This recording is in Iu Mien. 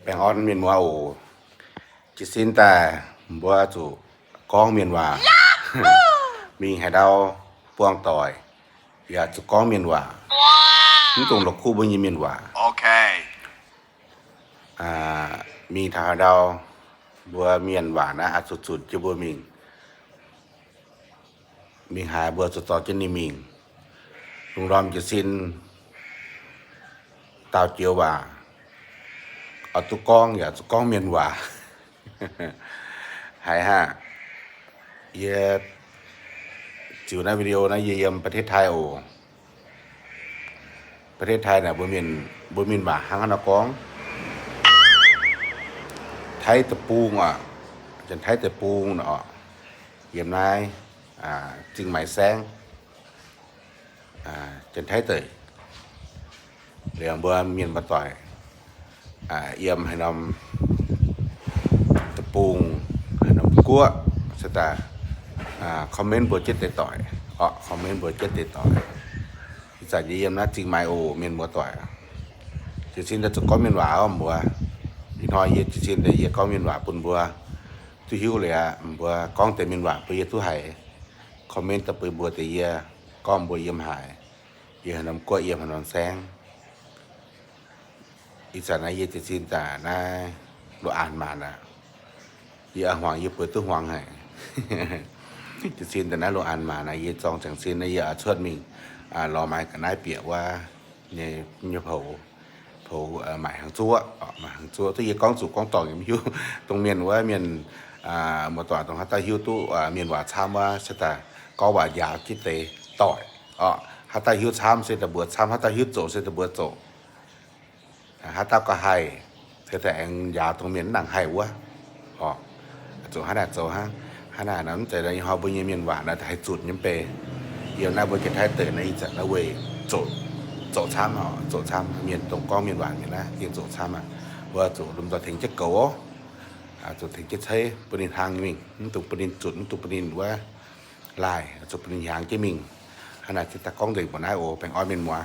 Baengh orn mienh muoz oc. Jiez sin daaih mbuo zuqc gorngv mienh waac. Mingh haaix ndau buangh doic yaac zuqc gorngv mienh waac. Mv dungx la'kuqv mbuo nyei mienh waac. Mingh taux haaix ndau, mbuo mienh waac naaiv oix zuqc zunc jienv mbuo mingh. Mingh haaix mbuo zuqc zorqv jienv ninh mingh. Lungh ndorm jiez sin daauh joux waac oix duqv gorngv yaac zuqc gorngv mienh waac. Haiz haic. Yie ziux naaiv video naaiv yie yiem ประเทศไทย oc. ประเทศไทย naaic mbuo mienh waac hnangv haaix nor gorngv, Taiv deic-bung oc, Janx-Taiv deic-bung oc, yiem naaiv Zingh Maix Saengv, Janx-Taiv deic. Liuz mbuo mienh muoz-doic yiem haaix norm deic-bung, haaix norm guoqv se daaih comment mbuo jienv deix doic oc, comment mbuo jienv deix doic. Ih zanc yie yiem naaiv Zingh Maix oc, mienh muoz-doic. Jiez sin daaih zuqc gorngv mienh waac oc mbuo. Ih hnoi yie jiez sin daaih yie gorngv mienh waac bun mbuo duqv hiuv liuz aqv. Mbuo gorngv deix mienh waac bun yie duqv haiz, comment daaih bun mbuo deix yie, gorngv mbuo yiem haaix, yiem haaix norm guoqv, yiem haaix norm saengv. Ih zanc naaiv yie jiez sin daaih naaiv loz-aanx maanc aqv. Yie hmuangx yie bueix duqv hmuangx haic. Jiez sin daaih naaiv loz-aanx maanc naaiv yie zorng ziangx sin naaiv yie cuotv mingh lorz maaih ga'naaiv bieqc wuov nyei poux, poux maaic hnaangx zuoqv, maaic hnaangx zuoqv. Duqv yie gorngv zuqc gorngv dorngc yaac mv hiuv. Dongh mienh wuov mienh muoz-doic dongh haaix dauh hiuv duqv mienh waac camv wuov se daaih gorngv waac njaaux jienv deix doic oc. Haaix dauh hiuv camv se daaih mbuox camv, haaix dauh hiuv zoqc se daaih mbuox zoqc. Haaix dauh gauh haih se daaih aengx njaaux dongh mienh mv nangc haih wuov oc. Zuqc hnangv naaic zoux hnangv. Hnangv naaic nor mv zeiz ih hnoi mbuo nyei mienh waac naaiv haih zunc nyei mv bei. Yiem naaiv mbuo Janx-Taiv deic naaiv ih zanc naaiv weic zoqc camv oc, zoqc camv. Mienh dongh gorngv mienh waac mienh naaiv gengh zoqc camv aqv. Mbuo zuqc lomh nzoih tengx jienv goux oc. Zuqc tengx jienv ceiv bun ninh hlang mingh, mv dungx bun ninh zunc, mv dungx bun ninh wuov laaih, zuqc bun ninh hiaangx jienv mingh. Hnangv naaic se daaih gorngv nzengc mbuoqc naaiv oc. Baengh orn mienh muoz.